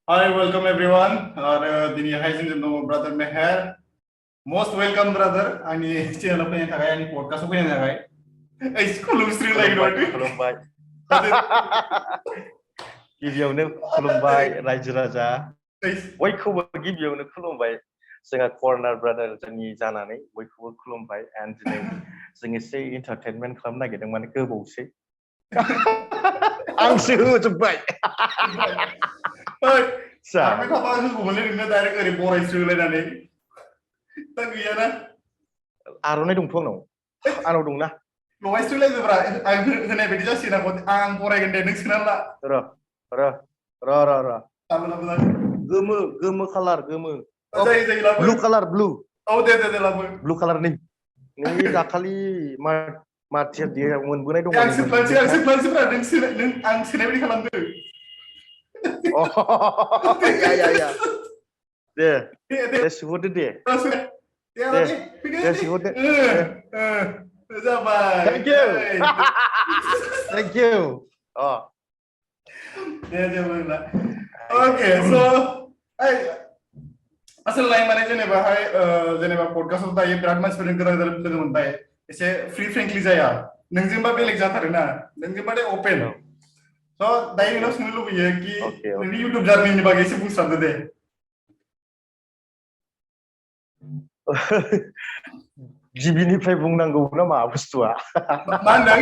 Hi, welcome everyone. और दिनैहाय जोंजों दङ ब्रादार मेहेर most welcome brother आंनि चेनेलाव फैनायनि थाखाय आंनि पडकास्टआव फैनायनि थाखाय ओइ खुलुमस्रिलायगोन माथो खुलुमबाय गिबियावनो खुलुमबाय रायजो राजा बयखौबो गिबियावनो खुलुमबाय जोंहा कर्नार ब्रादार जोंनि जानानै बयखौबो खुलुमबाय एन्ड दिनै जों एसे एन्टारटेनमेन्ट खालामनो नागिरदों माने गोबावसै आंसो होजोबबाय आंनो थाबा होगौमोनलै नोंनो डाइरेक्ट ओरै बरायस्रोलायनानै दा गैयाना आर'नाइ दंथ' आंनाव दंना लगायस्रोलायदोब्रा आं होनाय बायदि जासिगोन आं बरायगोन दे नों सोना ला र गोमो कालार गोमो जायो ब्लु कालार ब्लु औ दे लाबो ब्लु कालारनि नै दाखालि मार्टियार दे मोनबोनाय दङ आं सोफ्लानोसैब्रा नों आं सोनाय बायदि खालामदो या दे सुहरदो दे सुहरदो जाबाय थेंक इउ दे मोनला ओके सो आसललाय माने जेनेबा पडकास्टआव दायो बिराद मानसिफोरजों गोदान लोगो मोनबाय एसे फ्रि फ्रेंकलि जाया नोंजोंबा बेलेग जाथारोना नोंजोंबाथाय अपेन स' दायो नोंनाव सोंनो लुबैयो कि नोंनि इउटुब जार्निनि बागै एसे बुंस्रांदो दे गिबिनिफ्राय बुंनांगौ नामा बुस्थुआ मा होनदों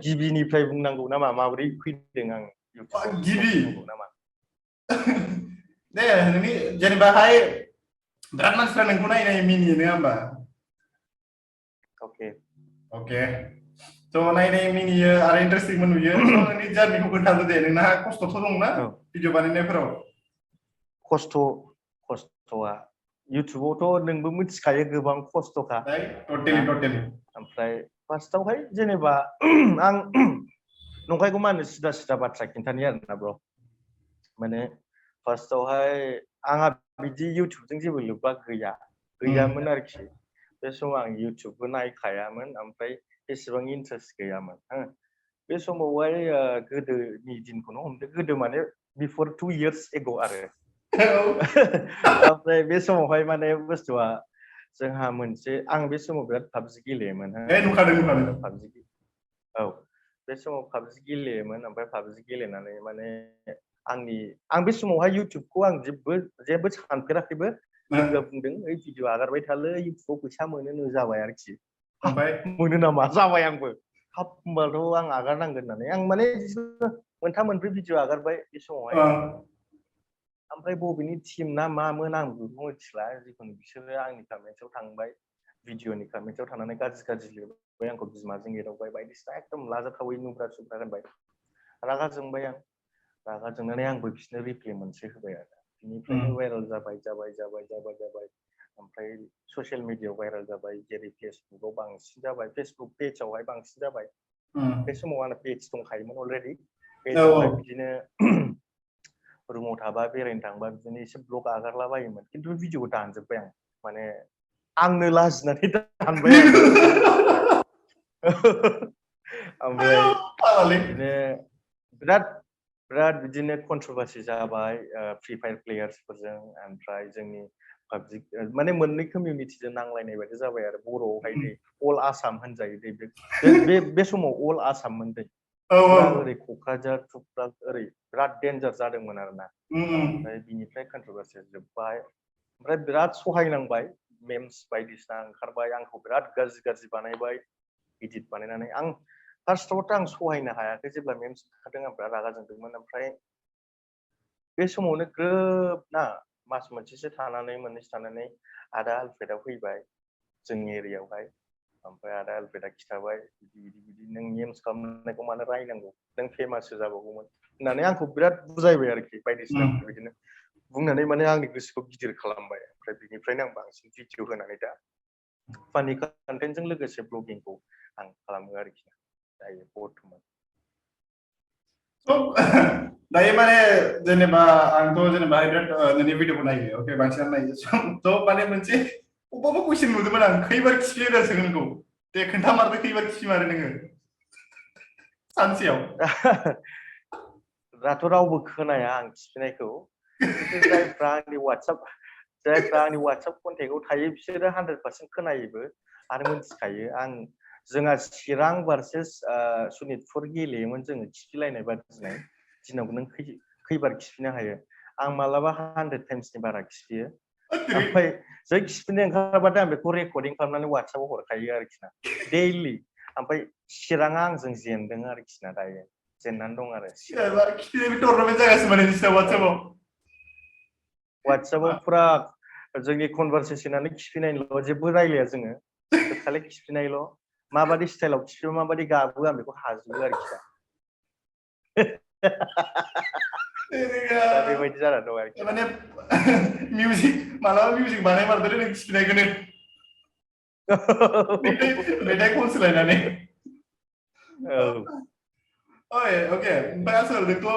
गिबिनिफ्राय बुंनांगौ नामा माबोरै फैदों आं गिबि नामा दे नोंनि जेनेबाहाय बिराद मानसिफ्रा नोंखौ नायनाय मिनियो नङा होमबा ओके थ' नायनाय मिनियो आरो इन्टारेस्टिंबो नुयो स' नोंनि जार्निखौ खोन्थादो दे नोंना खस्थ'थ' दंना भिडिअ बानायनायफोराव खस्थ'आ इउटुबावथ' नोंबो मिथिखायो गोबां खस्थ'खा टटेलि ओमफ्राय फार्स्टआवहाय जेनेबा आं नंखायखौ मा होनो सिदा बाथ्रा खिन्थानि आरोना ब्र माने फार्स्टआवहाय आंहा बिदि इउटुबजों जेबो लोब्बा गैयामोन आरोखि बे समाव आं इउटुबबो नायखायामोन ओमफ्राय एसेबां इन्टारेस्ट गैयामोन बे समावहाय गोदोनि दिनखौनो हमदो गोदो माने बिफोर 2 years एगो आरो ओमफ्राय बे समावहाय माने बुस्थुआ जोंहा मोनसे आं बे समाव बिराद पाबजि गेलेयोमोन बे समाव पाबजि गेलेयोमोन ओमफ्राय पाबजि गेलेनानै माने आं बे समावहाय इउटुबखौ आं जेबो सानफेराखैबो लोगोआ बुंदों ओइ भिडिअ आगारबाय थालै इउटुबाव फैसा मोनो जाबाय आरोखि मोनो नामा जाबाय आंबो होमबाथ' आं आगारनांगोन होननानै आं माने 3-4 भिडिअ आगारबाय बे समावहाय ओमफ्राय बबेनि टिम ना मामोन आं बेखौ मिथिला जिखुनु बिसोरो आंनि कमेन्ट्सआव थांबाय भिडिअनि कमेन्ट्सआव थांनानै गाज्रि लिरबाय आंखौ बिमाजों एदावबाय बायदिसिना एकदम लाजाथावै नुब्रा सुब्रा होनबाय रागा जोंबाय आं रागा जोंनानै आंबो बिसोरनो रिप्लाय मोनसे होबाय आरो बिनिफ्रायनो भाइरेल जाबाय ओमफ्राय ससियेल मिडियायाव भाइरेल जाबाय जेरै फेसबुकआव बांसिन जाबाय फेसबुक पेजआवहाय बांसिन जाबाय बे समाव आंना पेज दंखायोमोन अलरेडि पेजआवहाय बिदिनो रुमाव थाबा बेरायनो थांबा बिदिनो एसे ब्लग आगारला बायोमोन खिन्थु भिडिअखौ दानजोब्बाय आं माने आंनो लाजिनानै दानबाय ओमफ्राय बिदिनो बिराद बिदिनो कन्ट्रोभार्सि जाबाय फ्रि फायार प्लेयार्सफोरजों ओमफ्राय जोंनि पाबजि माने मोननै कमिउनिटिजों नांलायनाय बायदि जाबाय आरो बर'आवहाय दै अल आसाम होनजायो दै बे समाव अल आसाममोन दै ओरै क'क्राझार थुक्राझार ओरै बिराद डेन्जार जादोंमोन आरोना ओमफ्राय बिनिफ्राय कन्ट्रोभार्सि जोब्बाय ओमफ्राय बिराद सहायनांबाय मेम्स बायदिसिना ओंखारबाय आंखौ बिराद गाज्रि बानायबाय इडिट बानायनानै आं फार्स्टआवथ' आं सहायनो हायाखै जेब्ला मेम्स ओंखारदों आं बिराद रागा जोंदोंमोन ओमफ्राय बे समावनो ग्रोब ना मास मोननैसो थानानै आदा आलफ्रेडआ फैबाय जोंनि एरियायावहाय ओमफ्राय आदा आलफ्रेडआ खिथाबाय बिदि नों मेम्स खालामनायखौ मानो रायनांगौ नों फेमाससो जाबावगौमोन होननानै आंखौ बिराद बुजायबाय आरोखि बायदिसिना बिदिनो बुंनानै माने आंनि गोसोखौ गिदिर खालामबाय ओमफ्राय बिनिफ्रायनो आं बांसिन भिडिअ होनानै दा फानि कन्टेन्टजों लोगोसे ब्लगिंखौ आं खालामो आरोखि दायो बर्थमान दायो माने जेनेबा आंथ' जेनेबा नोंनि भिडिअखौ नायो अके बांसिनानो नायो थ' माने मोनसे अबेबा कुइसन नुदोंमोन आं खैबार खिफियो होनना सोङो नोंखौ दे खोन्थामारदो खैबार खिफिमारो नोङो सानसेयाव दाथ' रावबो खोनाया आं खिफिनायखौ खिन्थु जायफ्रा आंनि वाट्सएप कन्टेक्टआव थायो बिसोरो 100% खोनायोबो आरो मोनथिखायो जोंहा चिरां भार्सेस सनितपुर गेलेयोमोन जोङो खिफिलायनाय बादिनाय दिनाव नों खैबार खिफिनो हायो आं मालाबा 100 टाइम्सनि बारा खिफियो ओमफ्राय जै खिफिनो ओंखारबाथाय आं बेखौ रेकर्डिं खालामनानै वाट्सएपआव हरखायो आरोखि ना डेइलि ओमफ्राय चिराङा आंजों जेनदों आरोखि ना दायो जेननानै दं आरो वाट्सएपआव फुरा जोंनि कनभारसेसनानो खिफिनायल' जेबो रायलाया जोङो खालि खिफिनायल' माबादि स्टाइलाव खिफियो माबादि गाबो आं बेखौ हाजोबो आरोखि ना दा बेबायदि जानानै दं आरोखि माने मिउजिक मालाबा मिउजिक बानाय मारदो नों खिफिनायखौनो मेथाइ खनसोलायनानै ओइ अके ओमफ्राय आसोल नोंथ'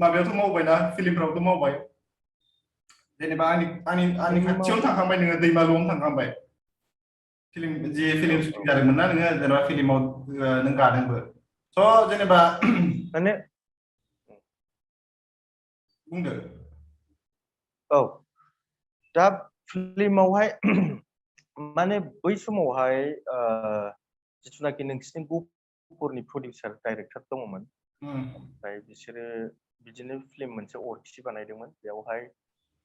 माबायावथ' मावबायना फिल्मफ्रावथ' मावबाय जेनेबा आंनि खाथियावनो थांखांबाय नोङो दैमालुआवनो थांखांबाय फिल्म शुटिं जादोंमोन ना नोङो जेनेबा फिल्माव नों गादोंबो स' जेनेबा माने बुंदो औ दा फिल्मावहाय माने बै समावहाय जिथुनाखि नोंसिनि गफुरनि प्रडिउसार डाइरेक्टर दङमोन ओमफ्राय बिसोरो बिदिनो फिल्म मोनसे अरखि बानायदोंमोन बेयावहाय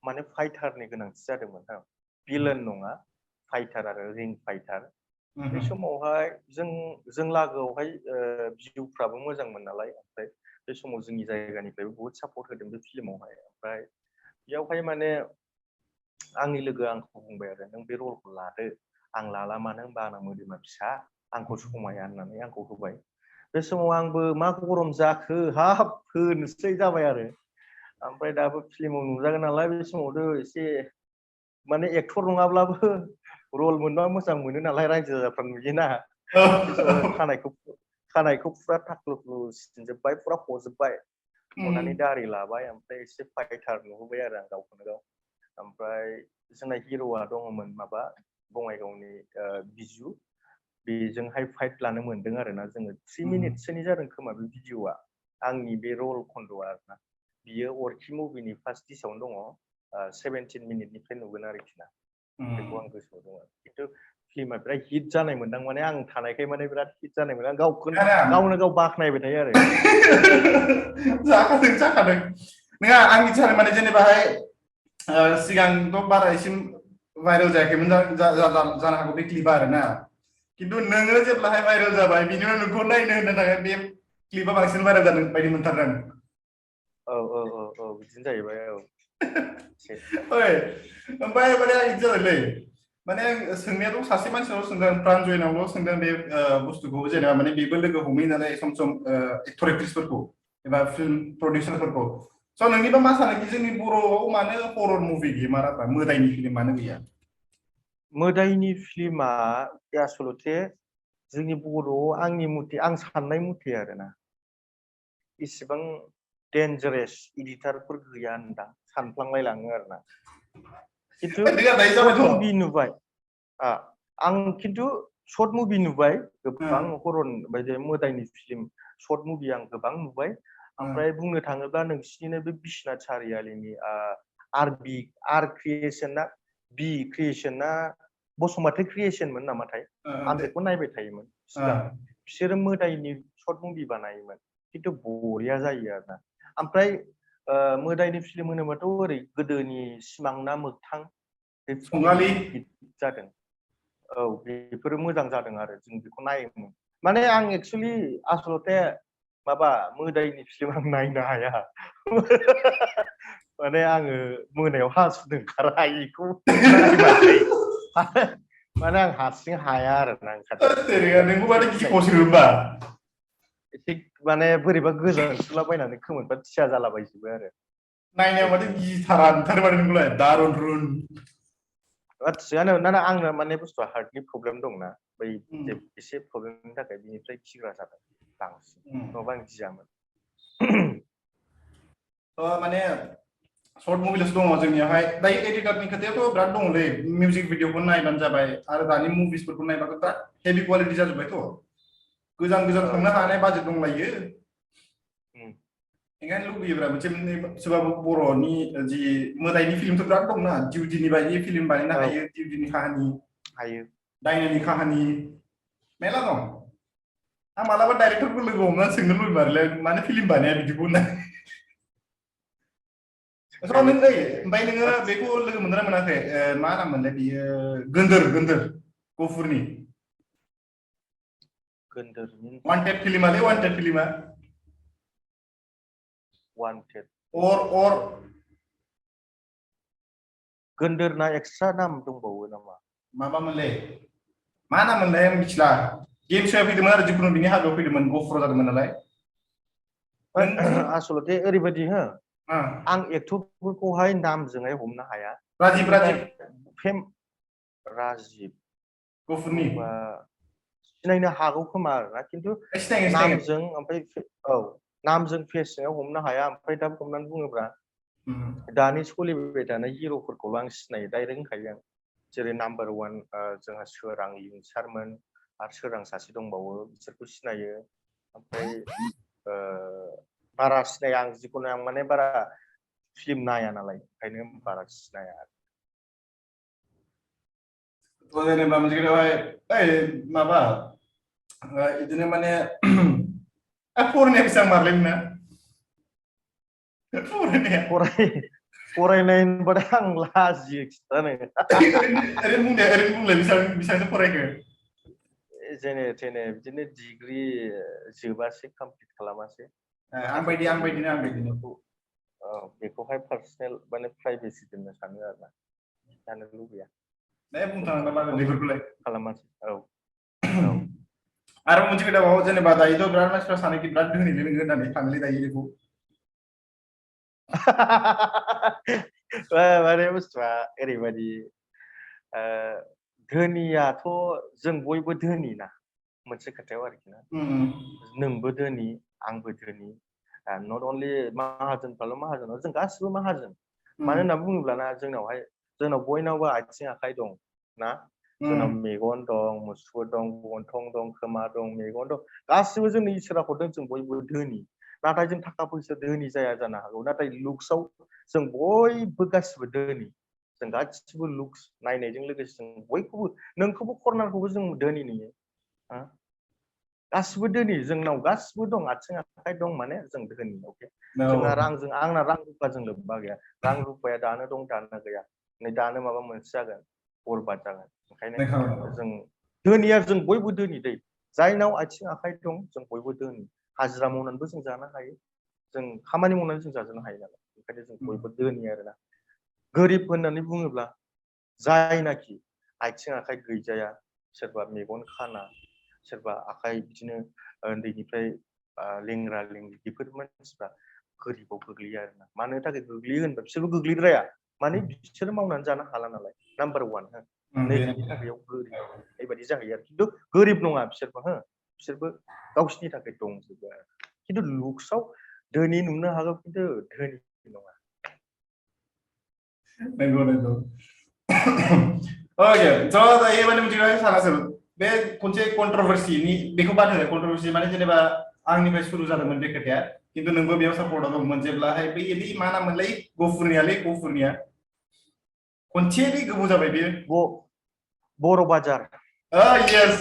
माने फाइटारनि गोनांथि जादोंमोन भिलेन नङा फाइटार आरो रिं फाइटार बे समावहाय जों लागोआवहाय भिउफ्राबो मोजांमोन नालाय ओमफ्राय बे समाव जोंनि जायगानिफ्रायबो बहुत सापर्ट होदों बे फिल्मावहाय ओमफ्राय बेयावहाय माने आंनि लोगोआ आंखौ बुंबाय आरो नों बे रलखौ लादो आं लाला मानो होनबा आंना मोदोमा फिसा आंखौ समाया होननानै आंखौ होबाय बे समाव आंबो मा गरम जाखो हाब होनोसै जाबाय आरो ओमफ्राय दाबो फिल्माव नुजागोन नालाय बे समावथ' एसे माने एक्टर नङाब्लाबो रल मोनबा मोजां मोनो नालाय रायजो राजाफ्रा नुयोना बे समाव खानायखौ फुरा थाख्लु सिनजोब्बाय फुरा हजोब्बाय हनानै दारि लाबाय ओमफ्राय एसे फाइटार नुहोबाय आरो आं गावखौनो गाव ओमफ्राय जोंना हिर'आ दङमोन माबा बङाइगावनि बिजु बेजोंहाय फाइट लानो मोनदों आरोना जोङो 3 मिनिटसोनि जादों खोमा बे भिडिअआ आंनि बे रल खन्द'आ आरोना बियो अरखि मुभिनि फार्स्ट दिसावनो दङ 17 मिनिटनिफ्राय नुगोन आरोखि ना बेखौ आं गोसोआव दङ खिन्थु फिल्मा बिराद हिट जानाय मोनदां माने आं थानायखाय माने बिराद हिट जानाय मोनदां गावनो गाव बाख्नायबाय थायो आरो जाखादों नङा आंनि सानो माने जेनेबाहाय सिगांथ' बारा एसे भाइरेल जायाखैमोन जानो हागौ बे क्लिपा आरोना खिन्थु नोङो जेब्लाहाय भाइरेल जाबाय बिनि उनाव नोंखौ नायनो होनो थाखाय बे क्लिपा बांसिन भाइरेल जादों बायदि मोनथारदों औ बिदिनो जाहैबाय औ ओइ ओमफ्राय माने आं बिदि जादोंलै माने आं सोंनायाथ' सासे मानसिनाव सोंदों प्रान्जयनावल' सोंदों बे बुस्थुखौ जेनेबा माने बेबो लोगो हमहैयो नालाय सम सम एक्टर एक्ट्रिसफोरखौ एबा फिल्म प्रडिउसारफोरखौ स' नोंनिबा मा सानोखि जोंनि बर'आव मानो हरर मुभि गैया माराबा मोदायनि फिल्म मानो गैया मोदायनि फिल्मा आसलथे जोंनि बर'आव आंनि मथे आं साननाय मथे आरोना इसेबां डेन्जारेस इडिटारफोर गैया होनदां सानफ्लांलायलाङो आरोना खिन्थु सर्ट मुभि नुबाय आं खिन्थु सर्ट मुभि नुबाय गोबां हरर बायदि मोदायनि फिल्म सर्ट मुभि आं गोबां नुबाय ओमफ्राय बुंनो थाङोब्ला नोंसिनिनो बे बिश्वनाथ सारियालिनि आर क्रिएसन ना बि क्रिएसन ना बसुमतारी क्रिएसनमोन नामाथाय आं बेखौ नायबाय थायोमोन सिगां बिसोरो मोदायनि सर्ट मुभि बानायोमोन खिन्थु बरिया जायो आरोना ओमफ्राय मोदायनि फिल्म होनोबाथ' ओरै गोदोनि सिमां ना मोगथां बे हिट जादों औ बेफोरो मोजां जादों आरो जों बेखौ नायोमोन माने आं एक्सुवेलि आसलथे माबा मोदायनि फिल्म आं नायनो हाया माने आङो मोनायाव हासुनो ओंखारा बेखौ नायबाथाय माने आं हारसिं हाया आरोना नोंबो माने गिखावसो होमबा एसे माने बोरैबा गोजांस्रिलाबायनानै खोमोनफ्रा थिया जालाबायजोबो आरो नायनायाव माथो गिथारा ओंखारो माथो नोंलाय दारुन रुन थिगानो ना आंना माने बुस्थुआ हार्टनि प्रब्लेम दंना बै एसे प्रब्लेमनि थाखाय बिनिफ्राय खिग्रा जादों बांसिन नङाबा आं गियामोन माने सर्ट मुभिल'सो दङ जोंनियावहाय दायो एडिटरनि खोथायावथ' बिराद दङलै मिउजिक भिडिअखौ नायबानो जाबाय आरो दानि मुभिसफोरखौ नायबाथ' बिराद हेभि कुवालिटि जाजोब्बायथ' गोजान थांनो हानाय budget दंलायो Enggak lubih berapa macam sebab Boroni ji modaini film tu berat dong na Diudini bayi film bayi na hayu Diudini kahani हायो Dainani kahani mela dong ah malah director pun logo हमना single लुबी मारले माने film बानाया बिदि बुंना so neng ओमफ्राय नोङो बेखौ लोगो मोनदोंना मोनाखै मा नाम मोनलाय बियो गोन्दोर गफुरनि गोन्दोर wanted film आले wanted film आ वान्टेड or गोन्दोरना एक्सट्रा नाम दंबावो नामा माबा मोनलाय मा नाम मोनलाय आं मिथिला गेम शोआ फैदोंमोन आरो जिखुनु बिनि हाबायाव फैदोंमोन गफुराव जादोंमोन नालाय आसलते ओरैबायदि हो आं एक्टरफोरखौहाय नामजोंहाय हमनो हाया राजीव राजीव गफुरनि सिनायनो हागौ खोमा आरोना खिन्थु नामजों ओमफ्राय औ नामजों फेसजों हमनो हाया ओमफ्राय दा हमनानै बुङोब्ला दानि सोलिबाय थानाय हिर'फोरखौल' आं सिनायो डाइरेक्ट होनखायो आं जेरै नाम्बार 1 जोंहा सोरां लिंसारमोन आरो सोरां सासे दंबावो बिसोरखौ सिनायो ओमफ्राय बारा सिनाया आं जिखुनु आं माने बारा फिल्म नाया नालाय ओंखायनो बारा सिनाया जेनेबा मोनसे खोथायावहाय ओइ माबा बिदिनो माने फरायनाया बेसेबां मारलै नोंना फरायनाय होनबाथाय आं लाजियो खिथानो ओरैनो बुंलाय बेसेबांसो फरायखो जेने थेने बिदिनो डिग्री जोबासै कमप्लिट खालामासै आं बायदिनो बेखौहाय पार्सनेल माने प्राइभेसि दोननो सानो आरोना जानो लुबैया बुंनो थाङोब्ला बेफोरखौलाय खालामासै औ आरो मोनसे खोथा बाव जेनेबा दायोथ' बिराद मानसिफ्रा सानोखि बिराद धोनिलै नोङो होननानै थांलै दायो बेखौ माने बुस्थुआ ओरैबायदि धोनियाथ' जों बयबो धोनि ना मोनसे खोथायाव आरोखि ना नोंबो धोनि आंबो धोनि नट अनलि माहाजोनफ्राल' माहाजोन जों गासिबो माहाजोन मानो होनना बुङोब्ला ना जोंनाव बयनावबो आथिं आखाइ दं ना जोंनाव मेगन दं मुसुगुर दं गन्थं दं खोमा दं मेगन दं गासिबो जोंनि इसोरा हरदों जों बयबो धोनि नाथाय जों थाखा फैसा धोनि जाया जानो हागौ नाथाय लुक्सआव जों बयबो गासिबो धोनि जों गासिबो लुक्स नायनायजों लोगोसे जों बयखौबो नोंखौबो कर्नारखौबो जों धोनि नुयो गासिबो धोनि जोंनाव गासिबो दं आथिं आखाइ दं माने जों धोनि अके जोंहा आंना रां रुफाजों लोब्बा गैया रां रुफाया दानो दं दानो गैया नै दानो माबा मोनसे जागोन बरबाद जागोन ओंखायनो जों धोनिया जों बयबो धोनि दै जायनाव आथिं आखाइ दं जों बयबो धोनि हाजिरा मावनानैबो जों जानो हायो जों खामानि मावनानै जों जाजोबनो हायो नालाय ओंखायनो जों बयबो धोनि आरोना गोरिब होननानै बुङोब्ला जायनाखि आथिं आखाइ गैजाया सोरबा मेगन खाना सोरबा आखाइ बिदिनो उन्दैनिफ्राय लेंग्रा लेंग्रि बेफोर मानसिफ्रा गोरिबाव गोग्लैयो आरोना मानो थाखाय गोग्लैयो होनबा बिसोरबो गोग्लैद्राया माने बिसोर मावनानै जानो हाला नालाय नाम्बार 1 नै बिनि थाखाय गोरिब बेबायदि जाहैयो आरो खिन्थु गोरिब नङा बिसोरबो गावसिनि थाखाय दंजोबो आरो खिन्थु लुक्सआव धोनि नुनो हागौ खिन्थु धोनि नङा नंगौ ओके ज' दायो माने मोनसे सानासो बे खनसे कन्ट्रोभार्सिनि बेखौ बाद हो कन्ट्रोभार्सि माने जेनेबा आंनिफ्राय सुरु जादोंमोन बे खोथाया खिन्थु नोंबो बेयाव सापर्टआव दंमोन जेब्लाहाय बै मा नाममोनलाय गफुरनिया खनसे गोबाव जाबाय बेयो बर' बाजार yes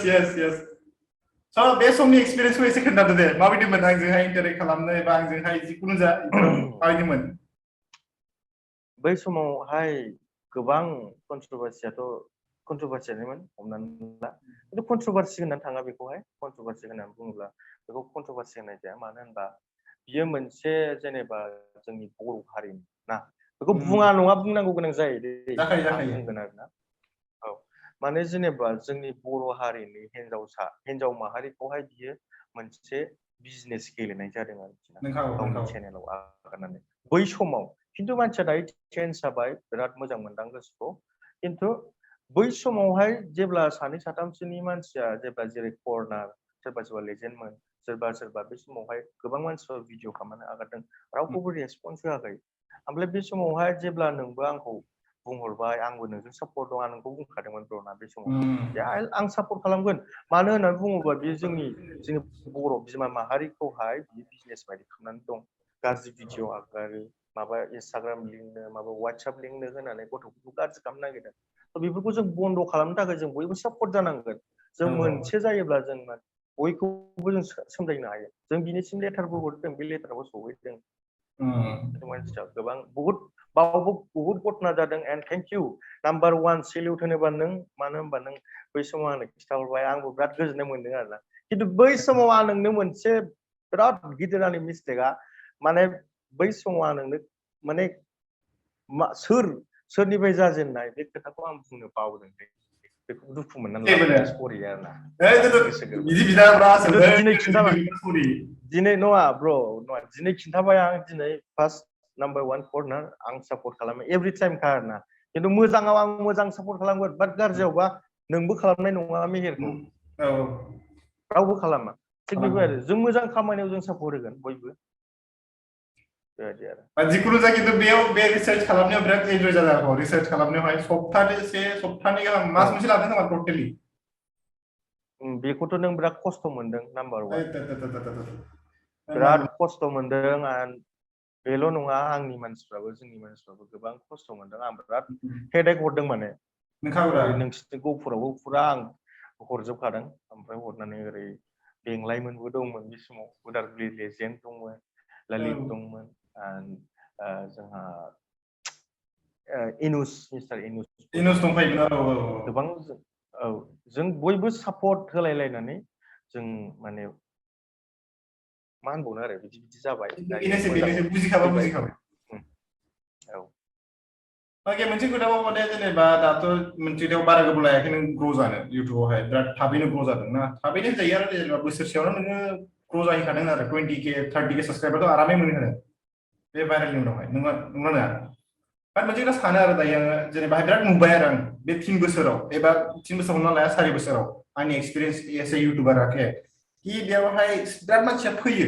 स' बे समनि एक्सपिरियेन्सखौ एसे खोन्थादो दे माबायदिमोन आंजोंहाय इन्टारेक्ट खालामनो एबा आंजोंहाय जिखुनु जा इफोराव माबायदिमोन बै समावहाय गोबां कन्ट्रोभार्सियानोमोन हमनानै ला खिन्थु कन्ट्रोभार्सि होननानै थाङा बेखौहाय कन्ट्रोभार्सि होननानै बुङोब्ला बेखौ कन्ट्रोभार्सि होननाय जाया मानो होनबा बियो मोनसे जेनेबा जोंनि बर' हारिनि ना बेखौ बुङा नङा बुंनांगौ गोनां जायो आं बुंगोन आरोना औ माने जेनेबा जोंनि बर' हारिनि हिन्जाव माहारिखौहाय बियो मोनसे बिजनेस गेलेनाय जादों आरोखि ना गावनि चेनेलाव आगारनानै बै समाव खिन्थु मानसिया दायो चेन्ज जाबाय बिराद मोजां मोनदां गोसोखौ खिन्थु बै समावहाय जेब्ला सानै साथामसोनि मानसिया जेब्ला जेरै कर्नार सोरबा लेजेन्डमोन सोरबा बे समावहाय गोबां मानसिफ्रा भिडिअ खालामनानै आगारदों रावखौबो रेसपन्स होआखै ओमफ्राय बे समावहाय जेब्ला नोंबो आंखौ बुंहरबाय आंबो नोंजों सापर्ट दं आं नोंखौ बुंखादोंमोन ब्रना बे समाव आं सापर्ट खालामगोन मानो होननानै बुङोबा बेयो जोंनि बर' बिमा माहारिखौहाय बियो बिजनेस बायदि खालामनानै दं गाज्रि भिडिअ आगारो माबा इन्स्टाग्राम लिंकनो माबा वाट्सएप लिंकनो होनानै गथ'फोरखौ गाज्रि खालामनो नागिरदों थ' बेफोरखौ जों बन्द' खालामनो थाखाय जों बयबो सापर्ट जानांगोन जों मोनसे जायोब्ला जों बयखौबो जों सोमजायनो हायो जों बिनिसिम लेटारबो हरदों बे लेटारखौ सहैदों मानसिया गोबां बहुत घटना जादों एन्ड थेंक इउ नाम्बार 1 सेलिउट होनोबा नों मानो होनबा नों बै समाव आंनो खिन्थाहरबाय आंबो बिराद गोजोननाय मोनदों आरोना खिन्थु बै समाव आं नोंनो मोनसे बिराद गिदिर आंनि मिस्टेकआ माने बै समाव आं नोंनो माने सोरनिफ्राय जाजेननाय बे खोथाखौ आं बुंनो बावदों बेखौ दुखु मोननानै लाबाय सरि आरोना बिदि बिदाब्रा दिनै खिन्थाबाय दिनै नङा ब्र नङा दिनै खिन्थाबाय आं दिनै फार्स्ट नाम्बार 1 कर्नार आं सापर्ट खालामो एभरि टाइम खा आरोना खिन्थु मोजाङाव आं मोजां सापर्ट खालामगोन बाट गाज्रियावबा नोंबो खालामनाय नङा मेहेरखौ रावबो खालामा थिग बेबायदि आरो जों मोजां खामानियाव जों सापर्ट होगोन बयबो बेबायदि आरो जिखुनु जा खिन्थु बेयाव बे रिसार्च खालामनायाव बिराद एन्जय जादों रिसार्च खालामनायावहाय सप्तानै गाहाम मास मोनसे लादों नामा टटेलि बेखौथ' नों बिराद खस्थ' मोनदों नाम्बार 1 बिराद खस्थ' मोनदों बेल' नङा आंनि मानसिफ्राबो जोंनि मानसिफ्राबो गोबां खस्थ' मोनदों आं बिराद हेडेक हरदों माने नोंसिनि गफुरावबो फुरा आं हरजोबखादों ओमफ्राय हरनानै ओरै बेंलायमोनबो दंमोन बे समाव उदालगुरि लेजेन्ड दंमोन ललित दंमोन जोंहा मिस्टार इनुस दंफायोमोन गोबां जों बयबो सापर्ट होलायलायनानै जों माने मा होनबावनो आरो बिदि जाबाय बुजिखाबाय मोनसे खोथाखौ माने जेनेबा दाथ' मोनसेयाव बारा गोबाव लायाखै नों ग्र' जानो इउटुबावहाय बिराद थाबैनो ग्र' जादों ना थाबैनो होनजायो आरो जेनेबा बोसोरसेयावनो नोङो ग्र' जाहैखादों आरो 20K 30K साबसक्राइबारथ' आरामै मोनहैखादों बे भाइरेलनि उनावहाय नङा बाट मोनसे खोथा सानो आरो दायो आङो जेनेबा बिराद नुबाय आरो आं बे 3 बोसोराव एबा 3 बोसोर हमना लाया 4 बोसोराव आंनि एक्सपिरियेन्स एस ए इउटुबार आखे कि बेयावहाय बिराद मानसिया फैयो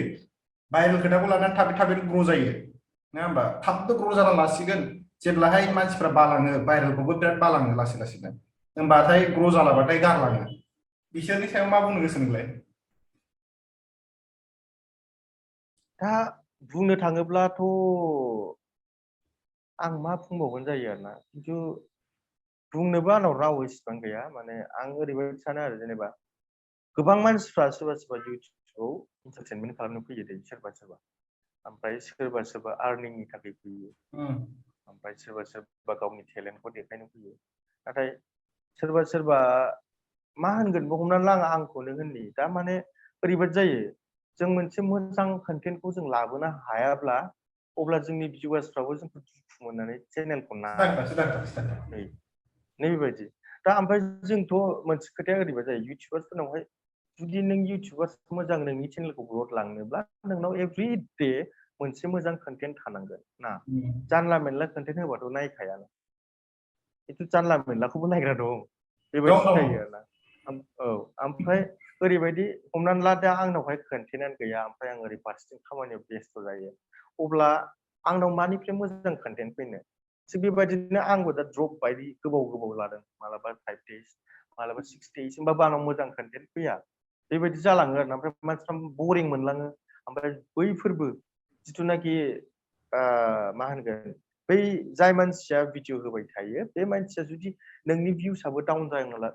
भाइरेल खोथाखौ लानानै थाबैनो ग्र' जायो नङा होमबा थाबबो ग्र' जाना लासिगोन जेब्लाहाय मानसिफ्रा बालाङो भाइरेलखौबो बिराद बालाङो लासै लासैनो होमबाथाय ग्र' जालाबाथाय गारलाङो बिसोरनि सायाव मा बुंनो गोसो नोंलाय दा बुंनो थाङोब्लाथ' आं मा बुंबावगोन जायो आरोना खिन्थु बुंनोबो आंनाव राव इसिबां गैया माने आं ओरैबायदि सानो आरो जेनेबा गोबां मानसिफ्रा सोरबा इउटुबखौ एन्टारटेनमेन्ट खालामनो फैयो दे सोरबा ओमफ्राय सोरबा आर्निंनि थाखाय फैयो ओमफ्राय सोरबा गावनि टेलेन्टखौ देखायनो फैयो नाथाय सोरबा मा होनगोन हमनानै ला आंखौनो होननि दा माने ओरैबायदि जायो जों मोनसे मोजां कन्टेन्टखौ जों लाबोनो हायाब्ला अब्ला जोंनि भिउवार्सफ्राबो जोंखौ दुखु मोननानै चेनेलखौ नैबेबायदि दा ओमफ्राय जोंथ' मोनसे खोथाया ओरैबायदि जायो इउटुबार्सफोरनावहाय जुदि नों इउटुबार्स मोजां नोंनि चेनेलखौ ग्रथ लांनोब्ला नोंनाव एभरि डे मोनसे मोजां कन्टेन्ट थानांगोन ना जानला मेनला कन्टेन्ट होबाथ' नायखायानो खिन्थु जानला मेनलाखौबो नायग्रा दं बेबायदि जायो आरोना ओमफ्राय ओरैबायदि हमनानै ला दा आंनावहाय कन्टेन्टआनो गैया ओमफ्राय आं ओरै फारसेथिं खामानियाव बेस्थ' जायो अब्ला आंनाव मानिफ्राय मोजां कन्टेन्ट फैनो थिग बेबायदिनो आंबो दा ड्रप बायदि गोबाव लादों मालाबा 5 days मालाबा 6 days होमबाबो आंनाव मोजां कन्टेन्ट फैया बेबायदि जालाङो आरोना ओमफ्राय मानसिफ्रा बरिं मोनलाङो ओमफ्राय बैफोरबो जिथुनाखि मा होनगोन बै जाय मानसिया भिडिअ होबाय थायो बे मानसिया जुदि नोंनि भिउसआबो डाउन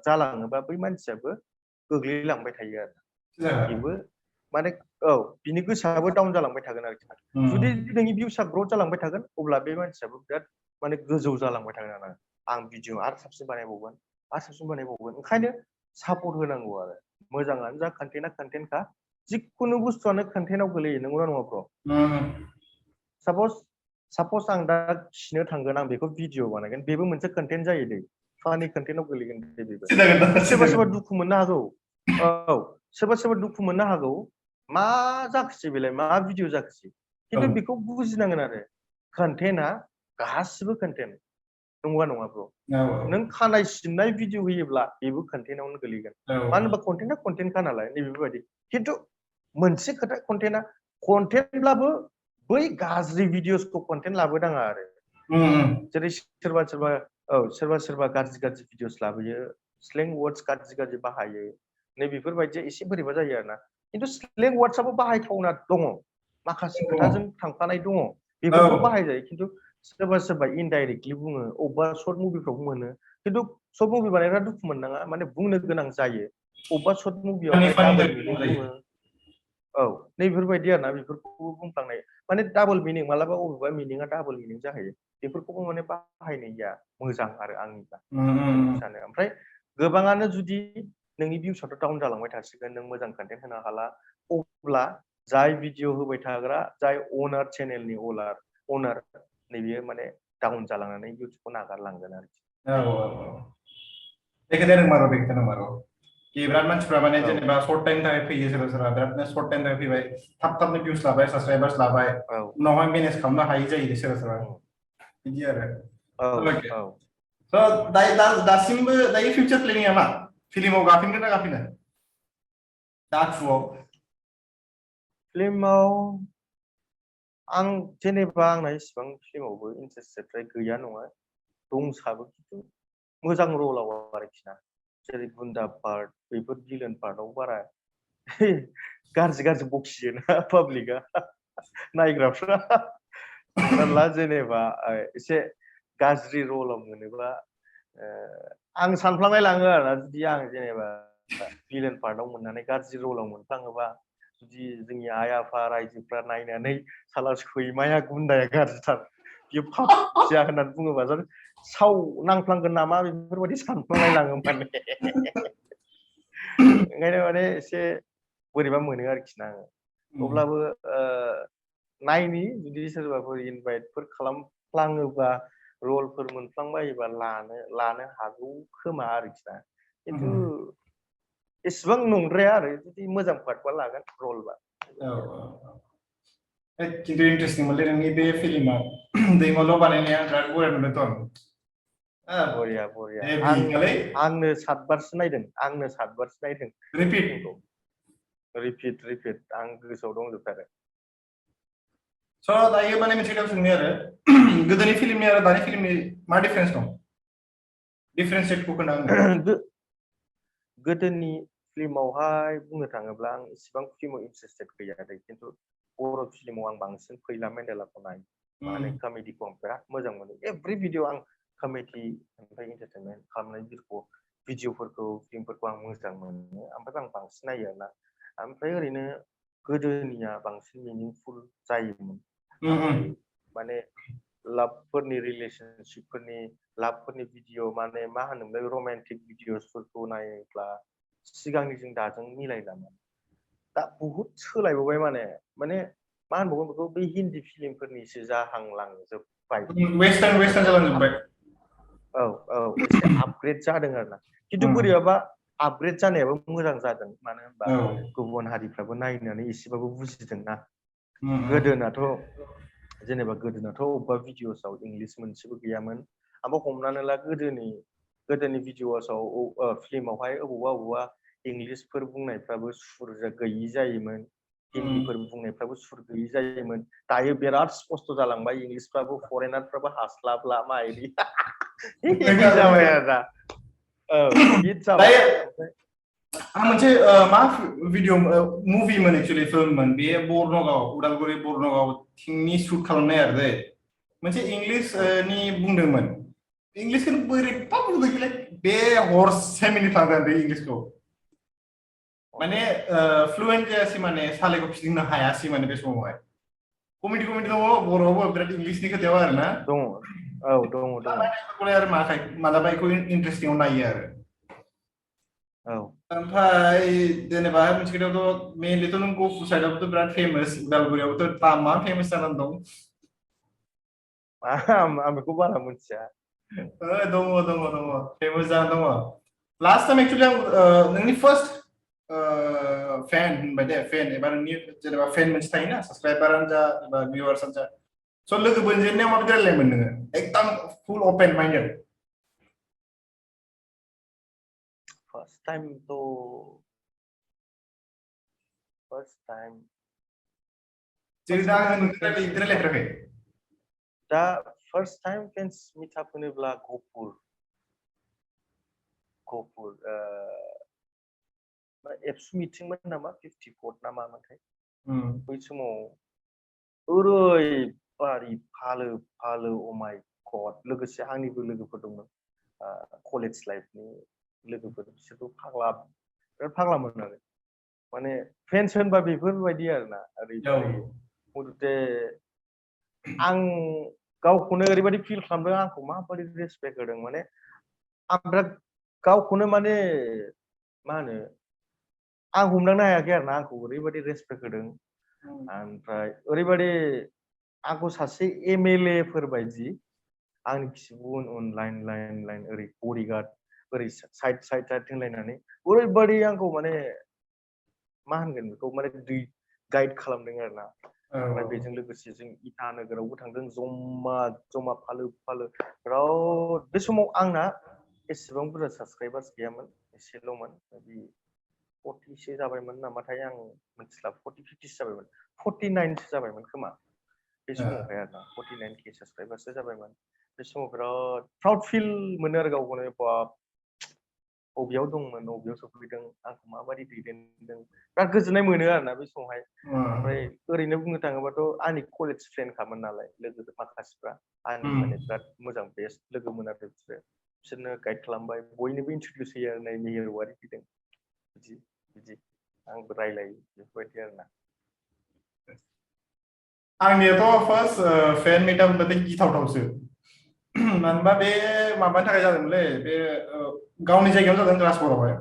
जालाङोबा बै मानसियाबो गोग्लैलांबाय थायो आरो बेबो माने बिनि गोसोआबो डाउन जालांबाय थागोन आरोखि जुदि नोंनि भिउसआ ग्रथ जालांबाय थागोन अब्ला बे मानसियाबो बिराद माने गोजौ जालांबाय थागोन आरो आं भिडिअ आरो साबसिन बानायबावगोन ओंखायनो सापर्ट होनांगौ आरो मोजाङानो जा कन्टेन्टआ कन्टेन्टखा जिखुनु बुस्थुआनो कन्टेन्टआव गोलैयो नंगौना नङा ब्र सापस आं दा खिनो थांगोन आं बेखौ भिडिअ बानायगोन बेबो मोनसे कन्टेन्ट जायो दै फानि कन्टेन्टआव गोलैगोन बेबो सोरबा दुखु मोननो हागौ सोरबा दुखु मोननो हागौ मा जाखोसै बेलाय मा भिडिअ जाखोसै खिन्थु बेखौ बुजिनांगोन आरो कन्टेन्टआ गासिबो कन्टेन्ट नंगौना नङा ब्र नों खानाय सिननाय भिडिअ होयोब्ला बेबो कन्टेन्टआवनो गोलैगोन मानो होनबा कन्टेन्टआ कन्टेन्टखा नालाय नैबेबायदि खिन्थु मोनसे खोथा कन्टेन्टब्लाबो बै गाज्रि भिडिअसखौ कन्टेन्ट लाबोनाङा आरो जेरै सोरबा गाज्रि भिडिअस लाबोयो स्लें वार्डस गाज्रि बाहायो नै बेफोरबायदिया एसे बोरैबा जायो आरोना खिन्थु स्लें वार्डसआबो बाहायथावना दङ माखासे खोथाजों थांफानाय दङ बेफोरखौ बाहायजायो खिन्थु सोरबा इनडाइरेक्टलि बुङो अबेबा सर्ट मुभिफ्राव मोनो खिन्थु सर्ट मुभि बानायग्रा दुखु मोननाङा माने बुंनो गोनां जायो अबेबा सर्ट मुभियावहाय डाबल मिनिं बुङो औ नैबेफोरबायदि आरोना बेफोरखौबो बुंफ्लांनाय माने डाबल मिनिं मालाबा अबेबा मिनिङा डाबल मिनिं जाहैयो बेफोरखौबो माने बाहायनाया मोजां आरो आंनिबा सानो ओमफ्राय गोबाङानो जुदि नोंनि भिउसआथ' डाउन जालांबाय थासिगोन नों मोजां कन्टेन्ट होनो हाला अब्ला जाय भिडिअ होबाय थाग्रा जाय अनार चेनेलनि अनार नैबेयो माने डाउन जालांनानै इउटुबखौ नागारलांगोन आरोखि बेखौनो नंमारो कि बिराद मानसिफ्रा माने जेनेबा सर्ट टाइम थाखाय फैयो सोरबा बिरादनो सर्ट टाइम थाखाय फैबाय थाबनो भिउस लाबाय साबसक्राइबार्स लाबाय उनावहाय मेनेज खालामनो हायि जायो सोरबा बिदि आरो दासिमबो दायो फिउचार प्लेनिंआ मा फिल्माव गाफिनगोन ना गाफिना दा आखुआव फिल्माव आं जेनेबा आंना इसिबां फिल्मावबो इन्टारेस्टेड गैया नङा दंसाबो खिन्थु मोजां रलाव आरोखि ना जेरै गुन्दा पार्ट बेफोर भिलेन पार्टआव बारा गाज्रि बखियोना पाब्लिकआ नायग्राफ्रा हमना ला जेनेबा एसे गाज्रि रलाव मोनोब्ला आं सानफ्लांनाय लाङो आरोना जुदि आं जेनेबा भिलेन पार्टआव मोननानै गाज्रि रलाव मोनफ्लाङोबा जुदि जोंनि आइ आफा रायजोफ्रा नायनानै साला सैमाया गुन्दाया गाज्रिथार बियो फाब जाया होननानै बुङोबा साव नांफ्लांगोन नामा बेफोरबायदि सानफ्लांलाय लाङो माने ओंखायनो माने एसे बोरैबा मोनो आरोखि ना आङो अब्लाबो नायनि जुदि सोरबाफोर इनभाइटफोर खालामफ्लाङोबा रलफोर मोनफ्लांबायोबा लानो हागौ खोमा आरोखि ना खिन्थु एसेबां नंद्राया आरो जुदि मोजां पार्टबा लागोन रलबा खिन्थु इन्टारेस्टिं मोनलै नोंनि बे फिल्मा दैमालु बानायनाया बिराद बरिया नुदोंथ' बरिया आंनो 7 बारसो नायदों रिपिट आं गोसोआव दंजोबथारो स' दायो माने मोनसे खोथा सोंनि आरो गोदोनि फिल्मनि आरो दानि फिल्मनि मा डिफारेन्स दं डिफारेन्सियेटखौ खोन्था गोदोनि फिल्मावहाय बुंनो थाङोब्ला आं इसिबां फिल्माव इन्टारेस्टेड गैया खिन्थु बर' फिल्माव आं बांसिन फैला मेन्देलाखौ नायो माने कमेडिखौ आं बिराद मोजां मोनो एभ्रि भिडिअ आं कमेडि ओमफ्राय एन्टारटेनमेन्ट खालामनाय भिडिअफोरखौ फिल्मफोरखौ आं मोजां मोनो ओमफ्राय आं बांसिन नायो आरोना ओमफ्राय ओरैनो गोदोनिया बांसिन मिनिंफुल जायोमोन ओमफ्राय माने लाभफोरनि रिलेसनशिपफोरनि लाभफोरनि भिडिअ माने मा होनोमोनलाय रमान्टिक भिडिअसफोरखौ नायोब्ला सिगांनिजों दाजों मिलायलामोन दा बुहुद सोलायबोबाय माने मा होनबावगोन बेखौ बे हिन्दी फिल्मफोरनिसो जाहांलांजोब्बाय वेस्टार्न जालांजोब्बाय औ एसे आपग्रेड जादों आरोना खिन्थु बोरैबाबा आपग्रेड जानायाबो मोजां जादों मानो होनबा गुबुन हारिफ्राबो नायनानै एसेबाबो बुजिदोंना गोदोनाथ' अबेबा भिडिअसआव इंलिस मोनसेबो गैयामोन ओमफ्राय हमनानै ला गोदोनि भिडिअसआव फिल्मावहाय अबावबा इंलिसफोर बुंनायफ्राबो सुर गैयि जायोमोन हिन्दीफोर बुंनायफ्राबो सुर गैयि जायोमोन दायो बिराद स्पस्त जालांबाय इंलिसफ्राबो फरेनारफ्राबो हास्लाबला माइदि जाबाय आरोना हिट जाबाय आं मोनसे मा भिडिअ मुभिमोन एक्चुअलि फिल्ममोन बे बरनगाव उदालगुरि बरनगावथिंनि शुट खालामनाय आरो दै मोनसे इंलिसनि बुंदोंमोन इंलिसखौनो बोरैबा बुंदों बे हरसे मिनिट थांदों बे इंलिसखौ माने फ्लुएन्ट जायासै माने सालायखौ फिदिंनो हायासै माने बे समावहाय कमेडि दङ बर'आवबो बिराद इंलिसनि खोथायाव आरोना दङ आरो मालाबा बेखौ इन्टारेस्टिंआव नायो आरो ओमफ्राय जेनेबा मोनसे खोथायावथ' मेनलिथ' नों गफुर साइडआवथ' बिराद फेमास उदालगुरियावथ' मा फेमास जानानै दं आं बेखौ बारा मिथिया दङ फेमास जानानै दङ लास्ट टाइम एक्चुअलि आं नोंनि फार्स्ट फेन होनबाय दे फेन एबा नोंनि जेनेबा फेन मोनसे थायोना साबसक्राइबारानो जा एबा भिउवार्सआनो जा स' लोगो मोनजेननायाव माबायदि रायलायमोन नोङो एकदम फुल अपेन माइन्डेड फर्स्ट टाइम दा फर्स्ट टाइम फेन्स मिटआप होनोब्ला गफुर एबसु मिटिंमोन नामा 54 ना मामोनथाय बै समाव ओरैबादि फालो अ माय गड लोगोसे आंनिबो लोगोफोर दंमोन कलेज लाइफनि लोगोफोर बिसोरबो बिराद फाग्लामोन आरो माने फेन्स होनबा बेफोरबायदि आरोना ओरैबादि मथथे आं गावखौनो ओरैबादि फिल खालामदों आंखौ माबादि रेसपेक्ट होदों माने आं बिराद गावखौनो माने मा होनो आं हमदांनो हायाखै आरोना आंखौ ओरैबादि रेसपेक्ट होदों ओमफ्राय ओरैबादि आंखौ सासे एमएलए फोर बायदि आंनि खिबु उन लाइन ओरै बडिगार्ड ओरै साइड होनलायनानै ओरैबादि आंखौ माने मा होनगोन बेखौ माने गाइड खालामदों आरोना ओमफ्राय बेजों लोगोसे जों इटा नोगोरावबो थांदों जमा फालो बिराद बे समाव आंना एसेबां बुरजा साबसक्राइबार्स गैयामोन एसेल'मोन 40सो जाबायमोन नामाथाय आं मिथिला 40-50 जाबायमोन 49सो जाबायमोन खोमा बे समावहाय आरोना 49K साबसक्राइबार्सो जाबायमोन बे समाव बिराद प्राउड फिल मोनो आरो गावखौनो बाब बबेयाव दंमोन बबेयाव सफैदों आंखौ माबादि दैदेनदों बिराद गोजोननाय मोनो आरोना बे समावहाय ओमफ्राय ओरैनो बुंनो थाङोबाथ' आंनि कलेज फ्रेन्डखामोन नालाय लोगो माखासेफ्रा आंनि माने बिराद मोजां बेस्ट लोगोमोन आरो बिसोरनो गाइड खालामबाय बयनोबो इन्ट्रडिउस होयो आरो नै मेहेरवारि फैदों बिदि आंबो रायलायो बेफोरबायदि आरोना आंनियाथ' फार्स्ट फेन मिटआप होनबाथाय गिथावथावसो मानोबा बे माबानि थाखाय जादोंमोनलै बे गावनि जायगायाव जादों राजगड़आवहाय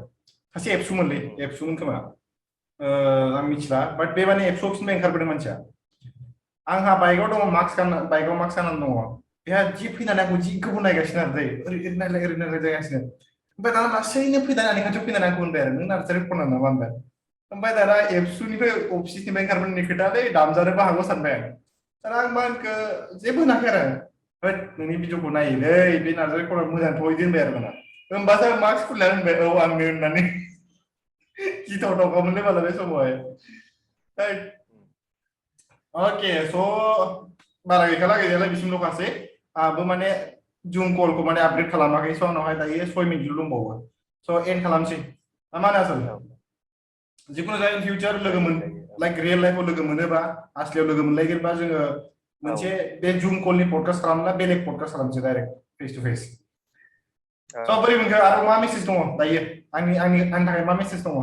सासे एबसुमोनलै एबसुमोन खोमा आं मिथिला बाट बे माने एबसु अफिसनिफ्राय ओंखारबोदों मानसिया आंहा बाइकआव दङ बाइकआव मास्क गाननानै दङ बेहा जि फैनानै आंखौ जि गोबाव नायगासिनो आरो दै ओरै नायलाय जागासिनो ओमफ्राय दाना लासैनो फैनानै आंनि खाथियाव फैनानै आंखौ होनबाय आरो नों नार्जारि कर्नार नामा होनबाय ओमफ्राय दाना एबसुनिफ्राय अफिसनिफ्राय ओंखारबोनायनि खोथालै दामजानोबो हागौ सानबाय आं दाना आं मा होनखो जेबो होनाखै आरो होद नोंनि भिडिअखौ नायोलै बे नार्जारि कर्नार मोजां थ'इदि होनबाय आरो दाना होमबासो आं मास्क खुलिनानै होनबाय औ आंनो होननानै गिथावथावखामोनलै बाला बे समावहाय अके स' बारा गैखाला गैनायालाय बिसिमल'खासै आंहाबो माने जुम कलखौ माने आपडेट खालामाखै स' आंनावहाय दायो 6 मिनिटल' दंबावो स' एन्ड खालामसै ना मा होनो आसोल जिखुनु जाया इन फिउचार लोगो मोन लाइक रियेल लाइफआव लोगो मोनोबा आसलियाव लोगो मोनलायगोनबा जोङो मोनसे बे जुम कलनि पडकास्ट खालामला बेलेग पडकास्ट खालामसै डाइरेक्ट फेस टु फेस स' बोरै मोनखो आरो मा मेसेज दङ दायो आंनि थाखाय मा मेसेज दङ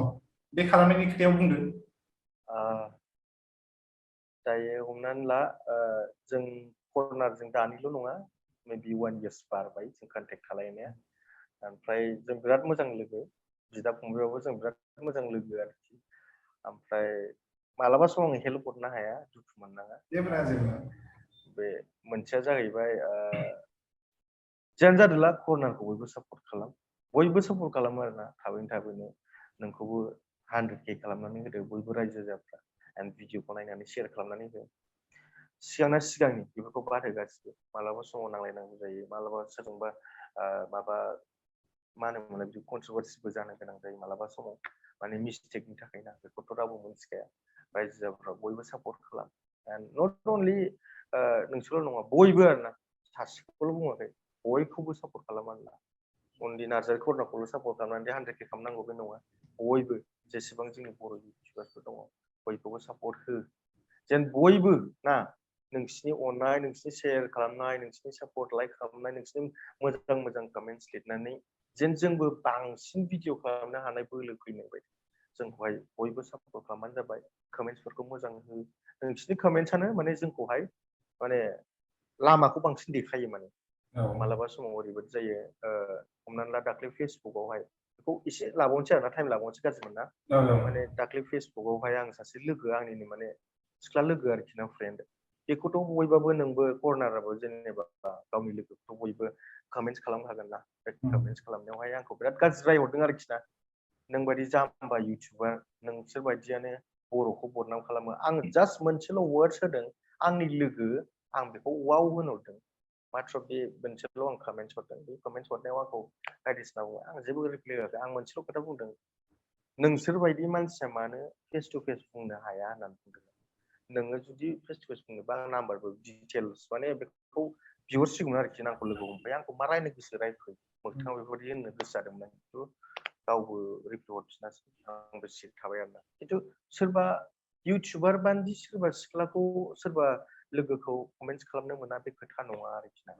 बे खालामनायनि खोथायाव बुंदो दायो हमनानै ला जों कर्नारजों दानिल' नङा मेबि 1 years बारबाय जों कन्टेक्ट खालायनाया ओमफ्राय जों बिराद मोजां लोगो बिदा फंबायबाबो जों बिराद मोजां लोगो आरोखि ओमफ्राय मालाबा समाव आं हेल्प हरनो हाया दुखु मोननाङा बे मोनसेया जाहैबाय जियानो जादोंला कर्नारखौ बयबो सापर्ट खालामो आरोना थाबैनो नोंखौबो 100K खालामनानै होदो बयबो रायजो राजाफ्रा एन्ड भिडिअखौ नायनानै शेयार खालामनानै हो सिगांनि बेफोरखौ बाद हो गासिबो मालाबा समाव नांलायनांगौ जायो मालाबा सोरजोंबा माबा मा होनोमोनलाय बिदि कन्ट्रभार्सिबो जानो गोनां जायो मालाबा समाव माने मिस्टेकनि थाखाय ना बेखौथ' रावबो मोनथिखाया रायजो राजाफ्रा बयबो सापर्ट खालाम एन्ड नट अनलि नोंसोरल' नङा बयबो आरोना सासेखौल' बुङाखै बयखौबो सापर्ट खालाम आरोना अनलि नार्जारि कर्नारखौल' सापर्ट खालामनानै 100K खालामनांगौ बे नङा बयबो जेसेबां जोंनि बर' इउटिउबार्सफोर दङ बयखौबो सापर्ट हो जेन बयबो ना नोंसिनि अननाय नोंसिनि शेयार खालामनाय नोंसिनि सापर्ट लाइक खालामनाय नोंसिनि मोजां कमेन्ट्स लिरनानै जेन जोंबो बांसिन भिडिअ खालामनो हानाय बोलो फैनाय बायदि जोंखौहाय बयबो सापर्ट खालामबानो जाबाय कमेन्ट्सफोरखौ मोजां हो नोंसिनि कमेन्ट्सआनो माने जोंखौहाय माने लामाखौ बांसिन देखायो माने मालाबा समाव ओरैबायदि जायो हमनानै ला दाख्लै फेसबुकआवहाय बेखौ एसे लाबावनोसै आरोना टाइम लाबावनोसै गाज्रि मोना माने दाख्लै फेसबुकआवहाय आं सासे लोगो आंनिनो माने सिख्ला लोगो आरोखि ना फ्रेन्ड बेखौथ' बयबाबो नोंबो कर्नाराबो जेनेबा गावनि लोगोखौथ' बयबो कमेन्ट्स खालामनो हागोन ना बे कमेन्ट्स खालामनायावहाय आंखौ बिराद गाज्रि रायहरदों आरोखि ना नों बायदि जाम्बा इउटिउबार नोंसोर बायदियानो बर'खौ बदनाम खालामो आं जास्ट मोनसेल' वार्डस होदों आंनि लोगो आं बेखौ वाव होनहरदों माथ्र बे मोनसेल' आं कमेन्ट्स हरदों बे कमेन्ट्स हरनायाव आंखौ बायदिसिना बुङो आं जेबो रिप्लाय होआखै आं मोनसेल' खोथा बुंदों नोंसोर बायदि मानसिया मानो फेस टु फेस बुंनो हाया होननानै बुंदों नोङो जुदि फेस टु फेस बुंनोबा आं नाम्बारबो डिटेल्स माने बेखौ बिहरसिगौमोन आरोखि आंखौ लोगो हमबाय आंखौ मा रायनो गोसो रायफै मोगथाङाव बेफोरबायदि होननो गोसो जादोंमोन खिन्थु गावबो रिप्लाय हरफिनासै आंबो सिरि थाबाय आरोना खिन्थु सोरबा इउटुबार बान्दि सोरबा सिख्लाखौ सोरबा लोगोखौ कमेन्ट्स खालामनो मोना बे खोथा नङा आरोखि ना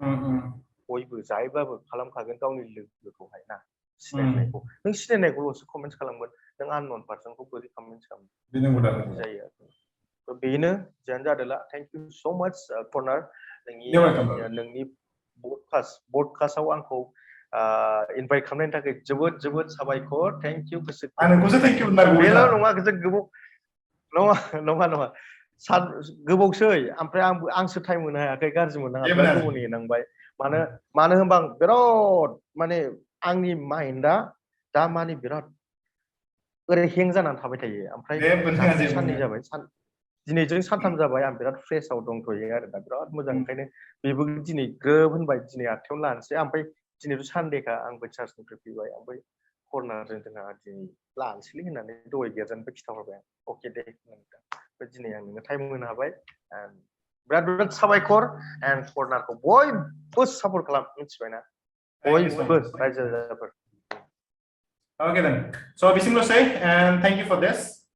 बयबो जायबाबो खालामखागोन गावनि लोगोखौहाय ना सिनायनायखौ नों सिनायनायखौल'सो कमेन्ट्स खालामगोन नों आननन पार्सनखौ बोरै कमेन्ट्स खालामगोन जायो आरो बेनो जियानो जादोला थेंक इउ स' माच कर्नार नोंनि बडकास्टआव आंखौ इनभाइट खालामनायनि थाखाय जोबोद जोबोद साबायखर थेंक इउ गोसो बेल' नङा जों नङा गोबावसै ओमफ्राय आंसो टाइम होनो हायाखै गाज्रि मोननाङा बिराद गोबाव नेनांबाय मानो होनबा आं बिराद माने आंनि माइन्डआ दा माने बिराद ओरै हें जानानै थाबाय थायो ओमफ्राय दाख्लै साननै जाबाय दिनैजों सानथाम जाबाय आं बिराद फ्रेसआव दंथ'यो आरो दा बिराद मोजां ओंखायनो बेबो दिनै ग्रोब होनबाय दिनै 8थायावनो लानोसै ओमफ्राय दिनैथ' सानडेखा आंबो चार्चनिफ्राय फैबाय ओमफ्राय कर्नारजों जोंहा दिनै लानोसैलै होननानै दहाय गिर्जानिफ्राय खिथाहरबाय आं अके दे होननानै दिनै आं नोंनो टाइम होनो हाबाय बिराद बिराद साबायखर एन्ड कर्नारखौ बयबो सापर्ट खालाम मिथिबायना बयबो रायजो राजाफोर Okay then. So Bisimlosai, and thank you for this.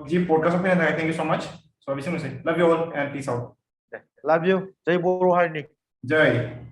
Ji podcast of thank you so much. So Bisimlosai, love you all and peace out. Love you. Jai Boro Harnik. Jai.